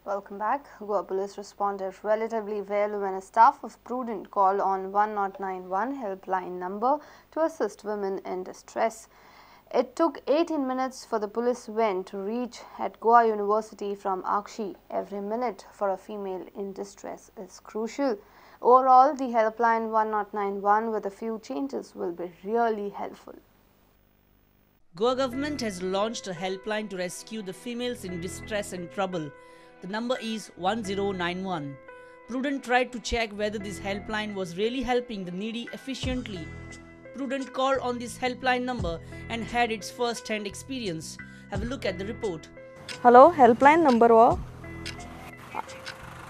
Welcome back. Goa police responded relatively well when a staff of Prudent called on 1091 helpline number to assist women in distress. It took 18 minutes for the police van to reach at Goa University from Akshi. Every minute for a female in distress is crucial. Overall, the helpline 1091 with a few changes will be really helpful. Goa government has launched a helpline to rescue the females in distress and trouble. The number is 1091. Prudent tried to check whether this helpline was really helping the needy efficiently. Prudent called on this helpline number and had its first-hand experience. Have a look at the report. Hello, helpline number हो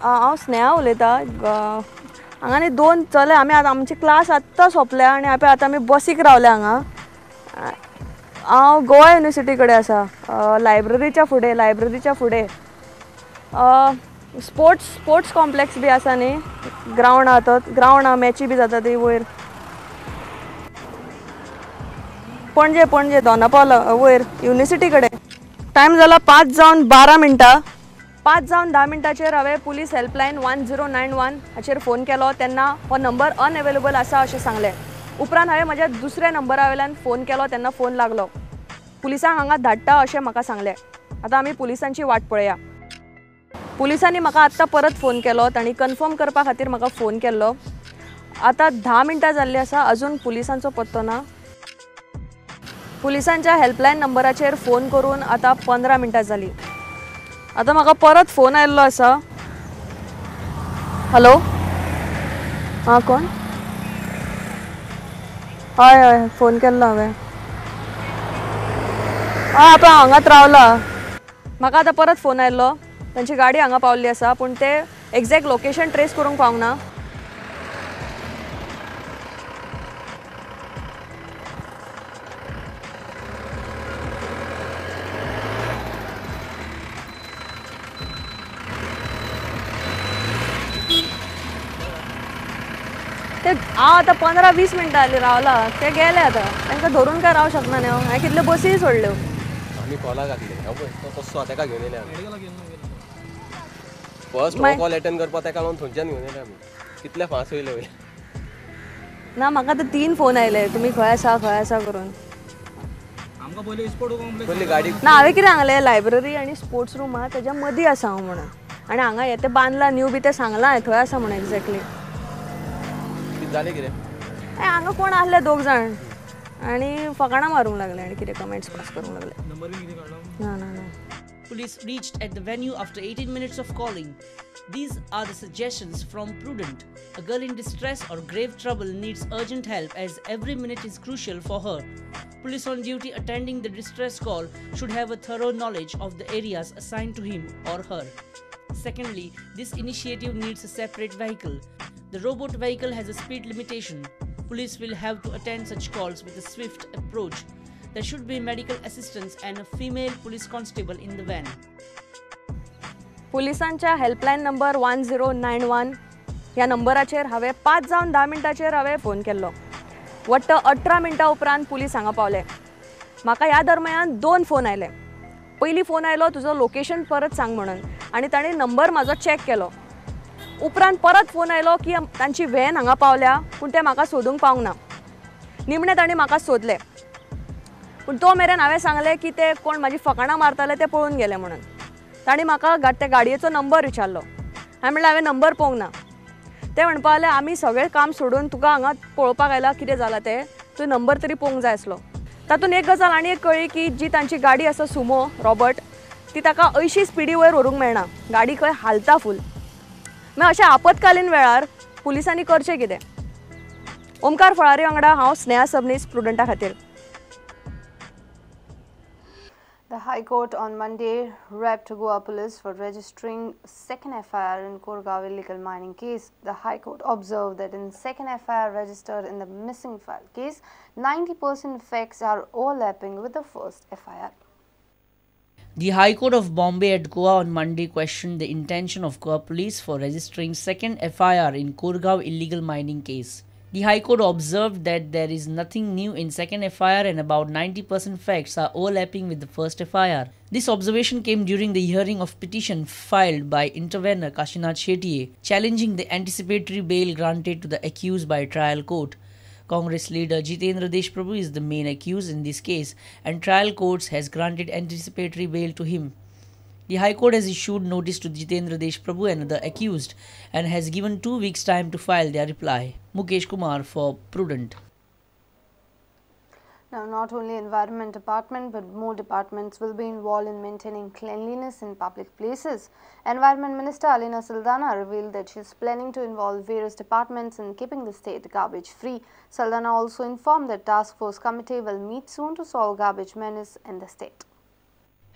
हांव स्नेहा उलयता. हांगा न्ही दोन चले आमी आतां आमची क्लास आत्तां सोंपल्या आनी आतां आमी बसीक रावल्या हांगा. हांव गोवा युनिवर्सिटी कडेन आसा, लायब्ररीच्या फुडें, लायब्ररीच्या फुडें स्पोर्ट्स स्पोर्ट्स कॉम्प्लेक्स बी आसा न्ही, ग्रावंड आहा तो, ग्रावंड आहा, मॅची बी जाता ती वयर पणजे पणजे दोनापावला वयर युनिवर्सिटी कडेन. टायम जाला 5:12. 5:10 हांवें पुलीस हेल्पलायन 1091 हाचेर फोन केलो तेन्ना हो नंबर अनएवेलेबल आसा अशें सांगलें. उपरांत हांवें म्हज्या दुसऱ्या नंबरा वयल्यान फोन केलो तेन्ना फोन लागलो. पुलिसांक हांगा धाडटा अशें म्हाका सांगलें. आतां आमी पुलिसांची वाट पळया. पुलिसांनी म्हाका आत्तां परत फोन केलो, तांणी कन्फर्म करपा खातीर म्हाका फोन केल्लो. आतां 10 मिनटां जाल्लीं आसा, अजून पुलिसांचो पत्तो ना. पुलिसांच्या हेल्पलायन नंबराचेर फोन करून आतां 15 मिनटां जालीं. आतां म्हाका परत फोन आयिल्लो आसा. हॅलो, आं कोण? हय हय, फोन केल्लो हांवें. हय, आतां हांगाच रावला. म्हाका आतां परत फोन आयिल्लो, तांची गाडी हांगा पावल्ली आसा, पूण ते एग्जॅक्ट लोकेशन ट्रेस करूंक पावंक ना. ते हांव आतां 15-20 मिनटां जालीं रावला, ते गेले आतां. तांकां धरून काय रावंक शकना न्ही हांव. हांवें कितल्यो बसीय सोडल्यो. आमी कॉलाक घातले, हांव पळय तो कसो आसा ताका घेवन येयले आमी. फर्स्ट हो कॉल एटेंड करपाक ताका लागून थंयच्यान घेवन येयले आमी. कितले फास्ट वयले वयर. ना, म्हाका आतां 3 फोन आयले, तुमी खंय आसा खंय आसा करून. गाडी ना, हांवें कितें सांगलें, लायब्ररी आनी स्पोर्ट्स रूम आहा तेज्या मदीं आसा हांव म्हणून. आनी हांगा हें तें बांदलां न्यू बी तें सांगलां हांवें थंय आसा म्हणून एग्जॅक्टली. जालें कितें? हांगा कोण आहले 2 जाण आनी फकाणां मारूंक लागले आनी कितें कमेंट्स पास करूंक लागले. ना ना ना. Police reached at the venue after 18 minutes of calling. These are the suggestions from Prudent. A girl in distress or grave trouble needs urgent help as every minute is crucial for her. Police on duty attending the distress call should have a thorough knowledge of the areas assigned to him or her. Secondly, this initiative needs a separate vehicle. The robot vehicle has a speed limitation. Police will have to attend such calls with a swift approach. There should be medical assistance and a female police constable in the van. पुलिसांच्या helpline number 1091 ह्या नंबराचेर हांवें 5:10 हांवें phone केल्लो. वट्ट 18 मिनटां उपरांत police हांगा पावले. म्हाका ह्या दरम्यान 2 फोन आयले. पयलीं फोन आयलो तुजो लोकेशन परत सांग म्हणून, आनी ताणें नंबर म्हाजो चॅक केलो. उपरांत परत फोन आयलो की तांची व्हॅन हांगा पावल्या, पूण ते म्हाका सोदूंक पावंक ना. निमणें तांणी म्हाका सोदलें, पूण तो मेरेन हांवें सांगलें की ते कोण म्हाजी फकाणां मारताले ते पळून गेले म्हणून. तांणी म्हाका त्या गाडयेचो नंबर विचारलो. हांवें म्हणलें हांवें नंबर पळोवंक ना. ते म्हणपा लागले आमी सगळें काम सोडून तुका हांगा पळोवपाक आयला, कितें जालां तें, तुवें नंबर तरी पळोवंक जाय आसलो. तातूंत एक गजाल आनी एक कळ्ळी की जी तांची गाडी आसा सुमो रॉबर्ट, ती ताका 80 स्पिडी वयर व्हरूंक मेळना, गाडी खंय हालता फूल. मागीर अशा आपत्कालीन वेळार पुलिसांनी करचें कितें? ओमकार फळारी वांगडा हांव स्नेहा सबनीस, प्रुडंटा खातीर. The High Court on Monday rapped Goa Police for registering second FIR in Korgaon illegal mining case. The High Court observed that in second FIR registered in the missing file case, 90% facts are overlapping with the first FIR. The High Court of Bombay at Goa on Monday questioned the intention of Goa Police for registering second FIR in Korgaon illegal mining case. The High Court observed that there is nothing new in second FIR and about 90% facts are overlapping with the first FIR. This observation came during the hearing of petition filed by intervener Kashinath Shetye, challenging the anticipatory bail granted to the accused by trial court. Congress leader Jitendra Deshprabhu is the main accused in this case, and trial courts has granted anticipatory bail to him. The High Court has issued notice to Jitendra Deshprabhu and other accused and has given 2 weeks' time to file their reply. Mukesh Kumar for Prudent. Now, not only Environment Department but more departments will be involved in maintaining cleanliness in public places. Environment Minister Alina Saldanha revealed that she is planning to involve various departments in keeping the state garbage free. Saldanha also informed that task force committee will meet soon to solve garbage menace in the state.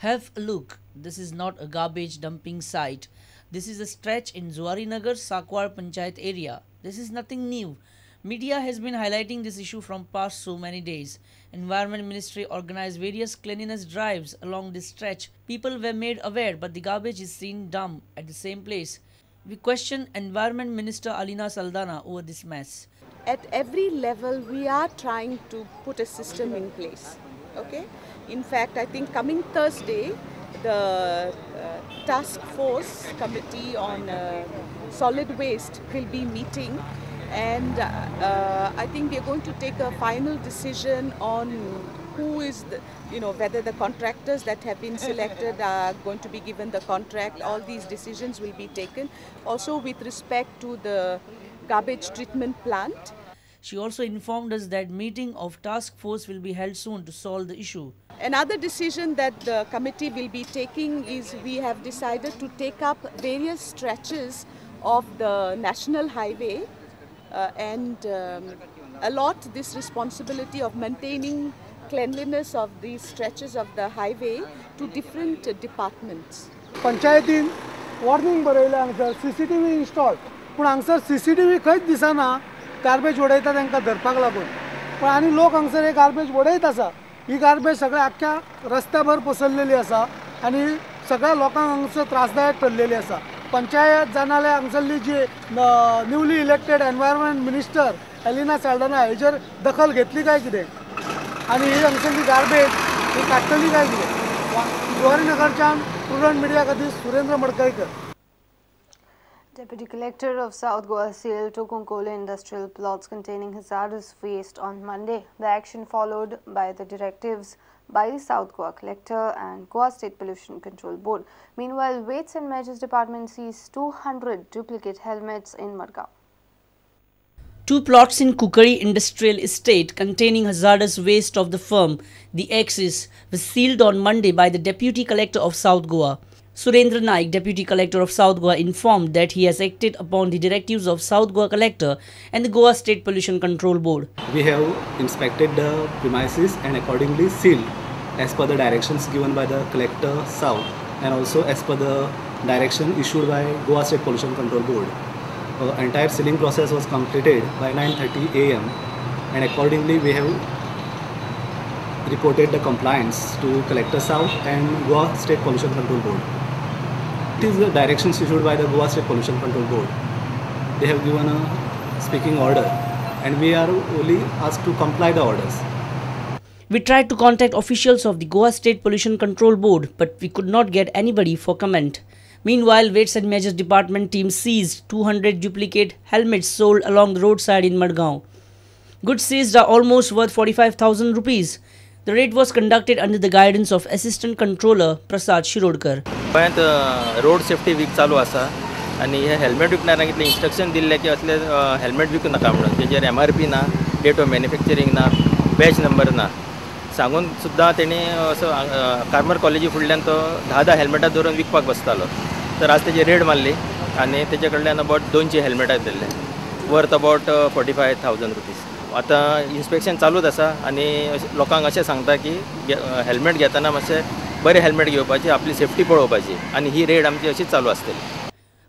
Have a look. This is not a garbage dumping site. This is a stretch in Zuarinagar, Sancoale Panchayat area. This is nothing new. Media has been highlighting this issue from past so many days. Environment Ministry organized various cleanliness drives along this stretch. People were made aware, but the garbage is seen dumped at the same place. We question Environment Minister Alina Saldanha over this mess. At every level, we are trying to put a system in place. Okay? In fact, I think coming Thursday, the task force committee on solid waste will be meeting, and I think we are going to take a final decision on who is the, whether the contractors that have been selected are going to be given the contract. All these decisions will be taken. Also with respect to the garbage treatment plant. She also informed us that meeting of task force will be held soon to solve the issue. Another decision that the committee will be taking is we have decided to take up various stretches of the national highway and allot this responsibility of maintaining cleanliness of these stretches of the highway to different departments. पंचायतीन warning बरयलें हांगसर CCTV install, पूण हांगसर CCTV खंयच दिसना. Garbage उडयता तांकां धरपाक लागून, पण आनी लोक हांगसर हे गार्बेज उडयत आसा. ही गार्बेज सगळ्या आख्ख्या रस्त्याभर पसरलेली आसा आनी सगळ्या लोकांक हांगसर त्रासदायक ठरलेली आसा. पंचायत जाणाले हांगसरली जी newly elected environment minister Alina Saldanha हेजेर दखल घेतली काय कितें, आनी ही हांगसरली गार्बेज ही काडटली काय कितें. जुवारीनगरच्यान प्रुडंट मिडिया खातीर Surendra Madkaikar. Deputy Collector of South Goa sealed two Cuncolim industrial plots containing hazardous waste on Monday. The action followed by the directives by the South Goa Collector and Goa State Pollution Control Board. Meanwhile, Weights and Measures Department seized 200 duplicate helmets in Madgaon. Two plots in Kukadi Industrial Estate containing hazardous waste of the firm, the Axis, was sealed on Monday by the Deputy Collector of South Goa. Surendra Naik, Deputy Collector of South Goa, informed that he has acted upon the directives of South Goa Collector and the Goa State Pollution Control Board. We have inspected the premises and accordingly sealed as per the directions given by the Collector South and also as per the direction issued by Goa State Pollution Control Board. Entire sealing process was completed by 9:30 a.m. and accordingly we have reported the compliance to Collector South and Goa State Pollution Control Board. It is the directions issued by the Goa State Pollution Control Board. They have given a speaking order and we are only asked to comply the orders. We tried to contact officials of the Goa State Pollution Control Board, but we could not get anybody for comment. Meanwhile, Weights and Measures Department team seized 200 duplicate helmets sold along the roadside in Madgaon. Goods seized are almost worth 45,000 rupees. The raid was conducted under the guidance of Assistant Controller Prasad Shirodkar. गोंयांत road safety week चालू आसा आनी हे helmet विकणाऱ्यांक इतलें instruction दिल्लें की असले helmet विकू नाका म्हणून, तेजेर MRP ना, डेट ऑफ मॅन्युफॅक्चरींग ना, बॅच नंबर ना, सांगून सुद्दां तेणी असो कार्मर कॉलेजी फुडल्यान तो 10-10 हेल्मेटां दवरून विकपाक बसतालो. तर आज तेजी रेड मारली आनी तेजे कडल्यान अबावट 200 हेल्मेटां धरले, वर्थ अबावट 45,000 रुपीज. आतां इन्स्पेक्शन चालूच आसा आनी लोकांक अशें सांगता की हेल्मेट घेतना मातशें बरें हेल्मेट घेवपाची, आपली सेफ्टी पळोवपाची आनी ही रेड आमची अशीच चालू आसतली.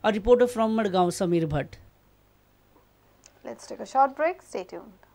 A reporter from Madgaon, Samir Bhatt. Let's take a short break. Stay tuned.